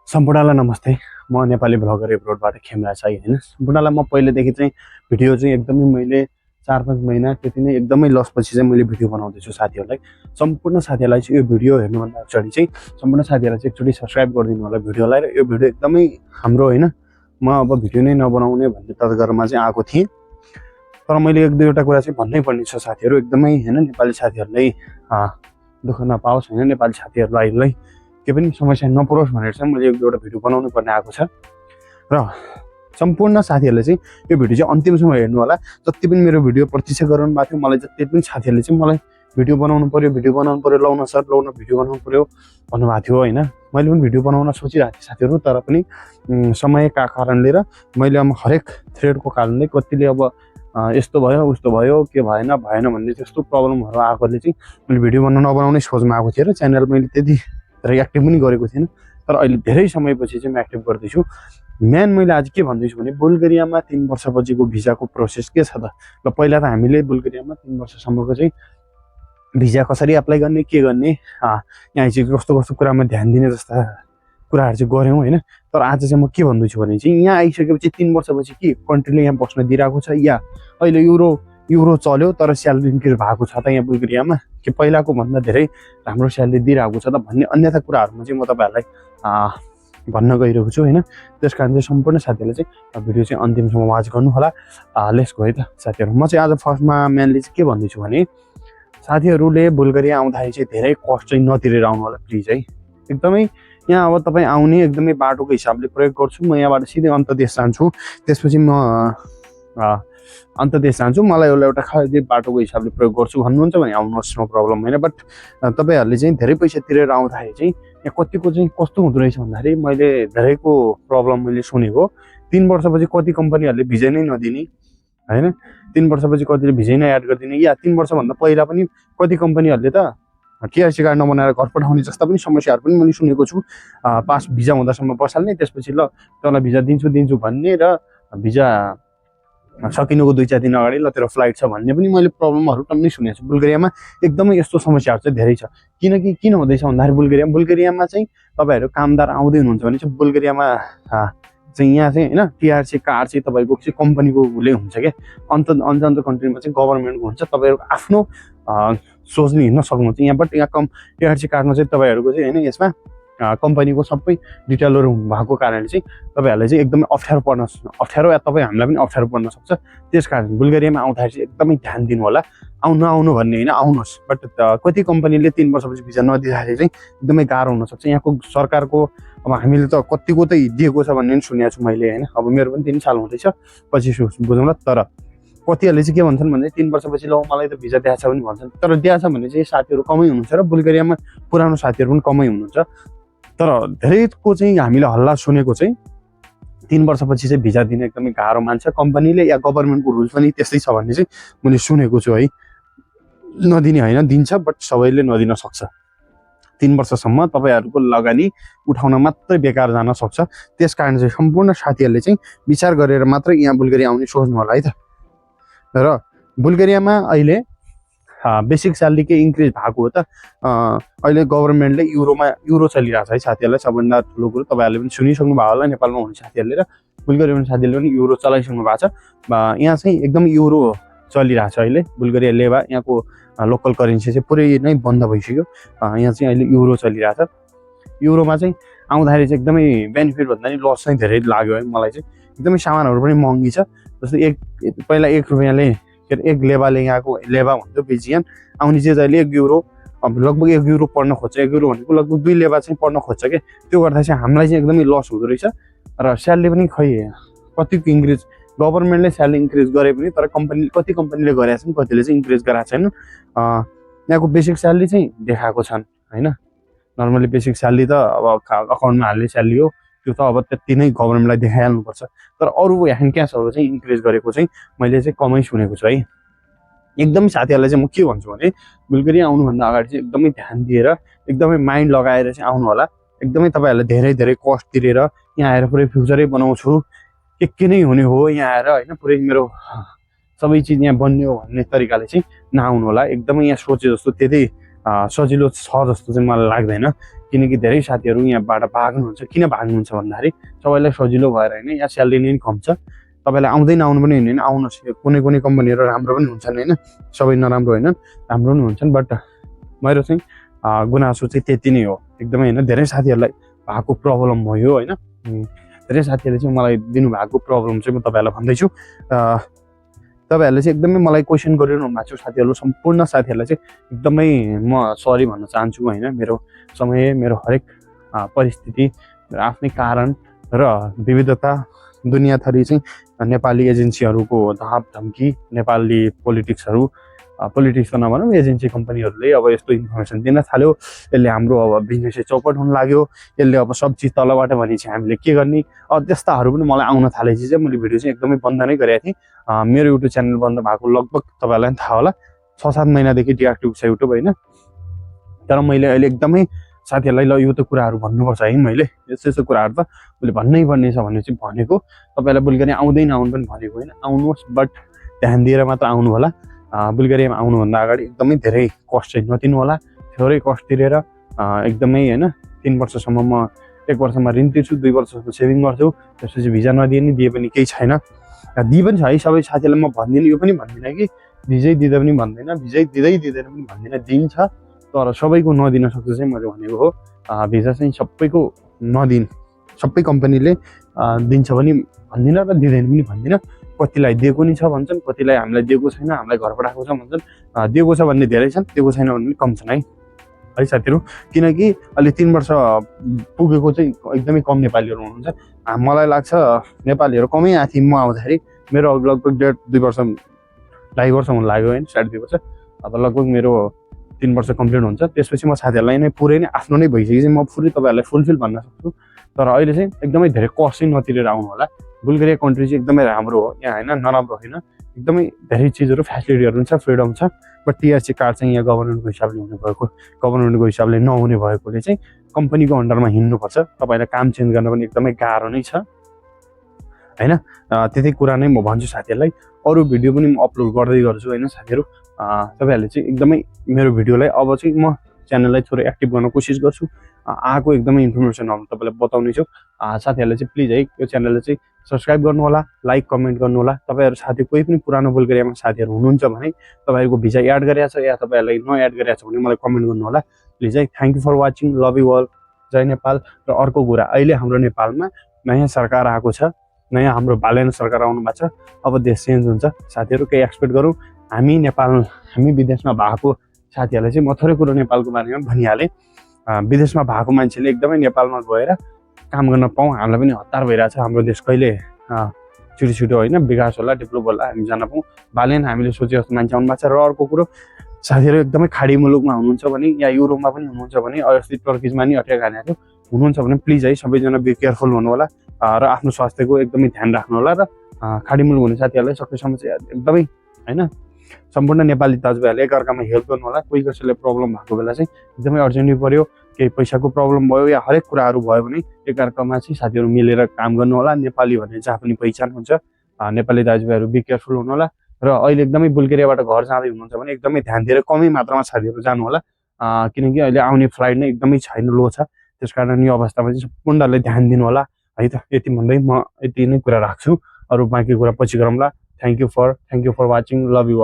सम्पूर्णलाई नमस्ते। म नेपाली भ्लगर एब्रोडबाट खेमराज साई हैन। सम्पूर्णलाई म पहिलेदेखि चाहिँ भिडियो चाहिँ एकदमै मैले 4-5 महिना त्यति नै एकदमै लसपछि चाहिँ मैले भिडियो बनाउँदैछु साथीहरूलाई। सम्पूर्ण साथीहरूलाई चाहिँ यो भिडियो हेर्नुभन्दा अगाडि चाहिँ सम्पूर्ण साथीहरूलाई चाहिँ एकचोटि सब्स्क्राइब गरिदिनु होला भिडियोलाई। र यो भिडियो एकदमै हाम्रो हैन, म अब भिडियो नै नबनाउने भन्ने तर्कमा चाहिँ आएको थिएँ। तर मैले एक दुईवटा कुरा चाहिँ भन्नै पर्ने छ साथीहरू, एकदमै हैन नेपाली साथीहरूलाई दुःख नपाओस् हैन, नेपाली साथीहरूलाई के पनि समस्या नपरोस् भनेर चाहिँ मैले एक दुईवटा भिडियो बनाउनु पर्ने आएको छ। र सम्पूर्ण साथीहरूले चाहिँ यो भिडियो चाहिँ अन्तिमसम्म हेर्नु होला। जति पनि मेरो भिडियो प्रतीक्षा गर्नु भएको थियो, मलाई जति पनि साथीहरूले चाहिँ मलाई भिडियो बनाउनु पर्यो लौन सर लौन भिडियो बनाउनु पर्यो भन्नुभएको थियो हैन। मैले पनि भिडियो बनाउन सोचिरहेको थिएँ साथीहरू, तर पनि समयका कारणले र मैले अब हरेक थ्रेडको कारणले कतिले अब यस्तो भयो उस्तो भयो के भएन भन्ने त्यस्तो प्रब्लमहरू आएकोले चाहिँ मैले भिडियो नबनाउने सोचमा आएको थिएँ र च्यानल मैले त्यति एक्टिभ पनि गरेको थिएन। तर अहिले धेरै समयपछि चाहिँ म एक्टिभ गर्दैछु। मेन मैले आज के भन्दैछु भने बुल्गेरियामा 3 वर्षपछिको भिजाको प्रोसेस के छ त। ल पहिला त हामीले बुल्गेरियामा 3 वर्षसम्मको चाहिँ भिजा कसरी एप्लाई गर्ने के गर्ने यहाँ चाहिँ कस्तो कस्तो कुरामा ध्यान दिने जस्ता कुराहरू चाहिँ गऱ्यौँ हैन। तर आज चाहिँ म के भन्दैछु भने चाहिँ यहाँ आइसकेपछि 3 वर्षपछि के कन्ट्रीले यहाँ बस्न दिइरहेको छ, या अहिले युरो चल्यो तर स्यालेरी इन्क्रिज भएको छ त यहाँ बुल्गेरियामा, कि पहिलाको भन्दा धेरै राम्रो स्यालेरी दिइरहेको छ त भन्ने अन्यथा कुराहरूमा चाहिँ म तपाईँहरूलाई भन्न गइरहेको छु हैन। त्यस कारण चाहिँ सम्पूर्ण साथीहरूले चाहिँ भिडियो चाहिँ अन्तिमसम्म वाच गर्नु होला। लेट्स गो है त साथीहरू। म चाहिँ आज फर्स्टमा मेनली चाहिँ के भन्दैछु भने साथीहरूले बुल्गेरिया आउँदाखेरि चाहिँ धेरै कस्ट चाहिँ नतिरेर आउनु होला प्लिज है। एकदमै यहाँ अब तपाईँ आउने एकदमै बाटोको हिसाबले प्रयोग गर्छु। म यहाँबाट सिधै अन्तदेश जान्छु, त्यसपछि म अन्तदेश जान्छु। मलाई एउटा खाली बाटोको हिसाबले प्रयोग गर्छु भन्नुहुन्छ भने आउनुहोस्, नो प्रब्लम होइन। बट तपाईँहरूले चाहिँ धेरै पैसा तिरेर आउँदाखेरि चाहिँ यहाँ कतिको चाहिँ कस्तो हुँदो रहेछ भन्दाखेरि मैले धेरैको प्रब्लम मैले सुनेको। 3 वर्षपछि कति कम्पनीहरूले भिजा नै नदिने होइन, 3 वर्षपछि कतिले भिजा नै एड गरिदिने, या 3 वर्षभन्दा पहिला पनि कति कम्पनीहरूले त टिआरसी कार्ड नबनाएर घर पठाउने जस्ता पनि समस्याहरू पनि मैले सुनेको छु। पास भिजा हुँदासम्म बसाल्ने, त्यसपछि ल तँलाई भिजा दिन्छु भन्ने, र भिजा सकिनुको 2-4 दिन अगाडि ल तेरो फ्लाइट छ भन्ने पनि मैले प्रब्लमहरू टन्नै सुनेको छु। बुल्गेरियामा एकदमै यस्तो समस्याहरू चाहिँ धेरै छ। किन हुँदैछ भन्दाखेरि बुल्गेरियामा चाहिँ तपाईँहरू कामदार आउँदै हुनुहुन्छ भने चाहिँ बुल्गेरियामा चाहिँ यहाँ चाहिँ होइन टिआरसी कार्ड चाहिँ तपाईँको चाहिँ कम्पनीको उसले हुन्छ क्या। अन्त कन्ट्रीमा चाहिँ गभर्मेन्टको हुन्छ, तपाईँहरूको आफ्नो सोच्ने हिँड्न सक्नुहुन्छ यहाँ। बट यहाँ टिआरसी कार्डमा चाहिँ तपाईँहरूको चाहिँ होइन यसमा कम्पनीको सबै डिटेलहरू भएको कारणले चाहिँ तपाईँहरूलाई चाहिँ एकदमै अप्ठ्यारो या तपाईँ हामीलाई पनि अप्ठ्यारो पर्न सक्छ। त्यस कारण बुल्गेरियामा आउँदाखेरि चाहिँ एकदमै ध्यान दिनु होला। आउनु भन्ने होइन, आउनुहोस्। बट कति कम्पनीले 3 वर्षपछि भिजा नदिँदाखेरि चाहिँ एकदमै गाह्रो हुनसक्छ। यहाँको सरकारको अब हामीले त कतिको त दिएको छ भन्ने पनि सुनेको छु मैले होइन। अब मेरो पनि 3 साल हुँदैछ, पछि बुझौँला। तर कतिहरूले चाहिँ के भन्छन् भने 3 वर्षपछि ल मलाई त भिजा दिएको छ पनि भन्छन्। तर दिएको छ भने चाहिँ साथीहरू कमै हुनुहुन्छ र बुल्गेरियामा पुरानो साथीहरू पनि कमै हुनुहुन्छ। तर धेरैको चाहिँ हामीले हल्ला सुनेको चाहिँ 3 वर्षपछि चाहिँ भिजा दिने एकदमै गाह्रो मान्छ कम्पनीले, या गभर्मेन्टको रुल्स पनि त्यस्तै छ भन्ने चाहिँ मैले सुनेको छु है। नदिने होइन, दिन्छ, बट सबैले नदिन सक्छ। 3 वर्षसम्म तपाईँहरूको लगानी उठाउन मात्रै बेकार जान सक्छ। त्यस कारण चाहिँ सम्पूर्ण साथीहरूले चाहिँ विचार गरेर मात्र यहाँ बुल्गेरिया आउने सोच्नु होला है त। र बुल्गेरियामा अहिले बेसिक स्यालेरी के इन्क्रिज भएको हो त। अहिले गभर्मेन्टले युरो चलिरहेको छ है साथीहरूलाई। सबभन्दा ठुलो कुरो तपाईँहरूले पनि सुनिसक्नु भएको होला नेपालमा हुने साथीहरूले, र बुल्गेरियामा साथीहरूले पनि युरो चलाइसक्नु भएको छ। यहाँ चाहिँ एकदम युरो चलिरहेको छ अहिले। बुल्गेरिया लेभा यहाँको लोकल करेन्सी चाहिँ पुरै नै बन्द भइसक्यो। यहाँ चाहिँ अहिले युरो चलिरहेको छ। युरोमा चाहिँ आउँदाखेरि चाहिँ एकदमै बेनिफिट भन्दा नि लस चाहिँ धेरै लाग्यो है मलाई चाहिँ। एकदमै सामानहरू पनि महँगी छ। जस्तै पहिला 1 रुपियाँले के अरे 1 लेबाले यहाँको लेबा भन्थ्यो बेजियन, आउने चाहिँ अहिले 1 युरो, अब लगभग 1 युरो पर्न खोज्छ। 1 युरो भनेको लगभग 2 लेबा चाहिँ पर्न खोज्छ क्या। त्यो गर्दा चाहिँ हामीलाई चाहिँ एकदमै लस हुँदो रहेछ। र स्यालेरी पनि खै कतिको इन्क्रिज, गभर्मेन्टले स्यालेरी इन्क्रिज गरे पनि तर कति कम्पनीले गरेका छन्, कतिले चाहिँ इन्क्रिज गराएको छैन। यहाँको बेसिक स्यालेरी चाहिँ देखाएको छन् होइन। नर्मली बेसिक स्यालेरी त अब अकाउन्टमा हाल्ने स्यालेरी हो, त्यो त अब त्यति नै गभर्मेन्टलाई देखाइहाल्नुपर्छ। तर अरू ह्यान्ड क्यासहरू चाहिँ इन्क्रिज गरेको चाहिँ मैले चाहिँ कमै सुनेको छु है। एकदमै साथीहरूलाई चाहिँ म के भन्छु भने बुल्गेरिया आउनुभन्दा अगाडि चाहिँ एकदमै ध्यान दिएर एकदमै माइन्ड लगाएर चाहिँ आउनु होला। एकदमै तपाईँहरूलाई धेरै कस्ट तिरेर यहाँ आएर पुरै फ्युचरै बनाउँछु के नै हुने हो यहाँ आएर होइन, पुरै मेरो सबै चिज यहाँ बन्ने हो भन्ने तरिकाले चाहिँ नआउनु होला। एकदमै यहाँ सोचे जस्तो त्यतै सजिलो छ जस्तो चाहिँ मलाई लाग्दैन, किनकि धेरै साथीहरू यहाँबाट भाग्नुहुन्छ। किन भाग्नुहुन्छ भन्दाखेरि सबैलाई सजिलो भएर होइन, यहाँ स्यालेरी नै कम छ। तपाईँलाई आउँदैन आउनु पनि होइन, आउनुहोस्। कुनै कुनै कम्पनीहरू राम्रो पनि हुन्छन् होइन, सबै नराम्रो होइन, राम्रो पनि हुन्छन्। बट मेरो चाहिँ गुनासो चाहिँ त्यति नै हो एकदमै होइन। धेरै साथीहरूलाई भएको प्रब्लम भयो होइन, धेरै साथीहरूले चाहिँ मलाई दिनुभएको प्रब्लम चाहिँ म तपाईँहरूलाई भन्दैछु। तपाईँहरूले चाहिँ एकदमै मलाई क्वेसन गरिरहनु भएको छ साथीहरू, सम्पूर्ण साथीहरूलाई चाहिँ एकदमै म सरी भन्न चाहन्छु होइन। मेरो समय, मेरो हरेक परिस्थिति, मेरो आफ्नै कारण र विविधता, दुनियाँथरी चाहिँ नेपाली एजेन्सीहरूको धाप धम्की, नेपाली पोलिटिक्स त नभनौँ, एजेन्सी कम्पनीहरूले अब यस्तो इन्फर्मेसन दिन थाल्यो। यसले हाम्रो अब बिजनेसै चौपट हुन लाग्यो, यसले अब सब चिज तलबाट भनेपछि हामीले के गर्ने, त्यस्ताहरू पनि मलाई आउन थालेपछि चाहिँ मैले भिडियो चाहिँ एकदमै बन्द नै गरेको थिएँ। मेरो युट्युब च्यानल बन्द भएको लगभग तपाईँहरूलाई पनि थाहा होला, 6-7 महिनादेखि डिएक्टिभ छ युट्युब होइन। तर मैले अहिले एकदमै साथीहरूलाई ल यो त कुराहरू भन्नुपर्छ है, मैले यस्तो कुराहरू त मैले भन्नै पर्ने छ भने चाहिँ भनेको। तपाईँलाई बुल्गेरिया आउँदैन आउनु पनि भनेको होइन, आउनुहोस्, बट ध्यान दिएर मात्र आउनु होला। बुल्गेरियामा आउनुभन्दा अगाडि एकदमै धेरै कस्ट चाहिँ नतिर्नु होला, थोरै कस्ट तिरेर एकदमै होइन। 3 वर्षसम्म म 1 वर्षमा ऋण तिर्छु, 2 वर्षसम्म सेभिङ गर्छु, त्यसपछि भिजा नदिए नि दिए पनि केही छैन। दिए पनि छ है, सबै साथीहरूलाई म भन्दिनँ, यो पनि भन्दिनँ कि भिजै दिँदा पनि भन्दैन, भिजै दिँदैन पनि भन्दिनँ, दिन्छ। तर सबैको नदिन सक्छ चाहिँ मैले भनेको हो। भिजा चाहिँ सबैको सबै कम्पनीले दिन्छ पनि भन्दिनँ र दिँदैन पनि भन्दिनँ। कतिलाई दिएको नि छ भन्छन्, कतिलाई हामीलाई दिएको छैन, हामीलाई घरबाट आएको छ भन्छन्। दिएको छ भन्ने धेरै छन्, दिएको छैन भन्ने कम छन् है साथीहरू। किनकि अहिले 3 वर्ष पुगेको चाहिँ एकदमै कम नेपालीहरू हुनुहुन्छ। मलाई लाग्छ नेपालीहरू कमै आएको थिएँ म आउँदाखेरि। मेरो लगभग 1.5-2 वर्ष, 2.5 वर्ष हुन लाग्यो होइन, 2.5 वर्ष। अब लगभग मेरो 3 वर्ष कम्प्लिट हुन्छ। त्यसपछि म साथीहरूलाई नै पुरै नै आफ्नो नै भइसकेपछि म पुरै तपाईँहरूलाई फुलफिल भन्न सक्छु। तर अहिले चाहिँ एकदमै धेरै कस्ट चाहिँ नतिरेर आउनु होला। बुल्गेरिया कन्ट्री चाहिँ एकदमै राम्रो हो यहाँ होइन, नराम्रो होइन। एकदमै धेरै चिजहरू, फेसिलिटीहरू छ, फ्रिडम छ। बट टिआरसी कार्ड चाहिँ यहाँ गभर्मेन्टको हिसाबले गभर्मेन्टको हिसाबले नहुने भएकोले चाहिँ कम्पनीको अन्डरमा हिँड्नुपर्छ। तपाईँलाई काम चेन्ज गर्न पनि एकदमै गाह्रो नै छ होइन। त्यति कुरा नै म भन्छु साथीहरूलाई। अरू भिडियो पनि म अपलोड गर्दै गर्छु होइन साथीहरू। तपाईँहरूले चाहिँ एकदमै मेरो भिडियोलाई अब चाहिँ म च्यानललाई थोरै एक्टिभ गर्न कोसिस गर्छु। आएको एकदमै इन्फर्मेसनहरू तपाईँलाई बताउने छु। साथीहरूले चाहिँ प्लिज है यो च्यानललाई चाहिँ सब्सक्राइब गर्नु होला, लाइक कमेन्ट गर्नु होला। तपाईँहरू साथी कोही पनि पुरानो बुल्गेरियामा साथीहरू हुनुहुन्छ भने तपाईँहरूको भिजा एड गरेको छ या तपाईँहरूलाई नएड गरेको छ भने मलाई कमेन्ट गर्नु होला प्लिज है। Thank you for watching, love you all, जय नेपाल। र अर्को कुरा, अहिले हाम्रो नेपालमा नयाँ सरकार आएको छ, नयाँ हाम्रो बालेन सरकार आउनु भएको छ। अब देश चेन्ज हुन्छ साथीहरू, केही एक्सपेक्ट गरौँ। हामी विदेशमा भएको साथीहरूलाई चाहिँ म थोरै कुरो नेपालको बारेमा भनिहालेँ। विदेशमा भएको मान्छेले एकदमै नेपालमा गएर काम गर्न पाऊँ, हामीलाई पनि हतार भइरहेछ। हाम्रो देश कहिले छिटो होइन विकास होला, डेभलप होला, हामी जान पाऊँ। बालेन हामीले सोचे जस्तो मान्छे आउनु भएको छ। र अर्को कुरो, साथीहरू एकदमै खाडी मुलुकमा हुनुहुन्छ भने या युरोपमा पनि हुनुहुन्छ भने, अस्ति टर्किजमा नि अट्याक हानेको थियो, हुनुहुन्छ भने प्लिज है सबैजना बी केयरफुल हुनु होला र आफ्नो स्वास्थ्यको एकदमै ध्यान राख्नु होला। र खाडी मुलुक हुने साथीहरूलाई सकेसम्म चाहिँ एकदमै होइन, सम्पूर्ण नेपाली दाजुभाइहरूले एकअर्कामा हेल्प गर्नु होला। कोही कसैलाई प्रब्लम भएको बेला चाहिँ एकदमै अर्जेन्टली पऱ्यो, केही पैसाको प्रब्लम भयो या हरेक कुराहरू भयो भने एकअर्कामा चाहिँ साथीहरू मिलेर काम गर्नु होला। नेपाली भन्ने जहाँ पनि पहिचान हुन्छ। नेपाली दाजुभाइहरू बी केयरफुल हुनु होला। र अहिले एकदमै बुल्गेरियाबाट घर जाँदै हुनुहुन्छ भने एकदमै ध्यान दिएर कमै मात्रामा साथीहरू जानु होला, किनकि अहिले आउने फ्लाइट नै एकदमै छैन, लो छ। त्यसकारण यो अवस्थामा चाहिँ सम्पूर्णले ध्यान दिनु होला है त। यति भन्दै म यति नै कुरा राख्छु, अरू बाँकी कुरा पछि गरौँला। Thank you for watching, love you.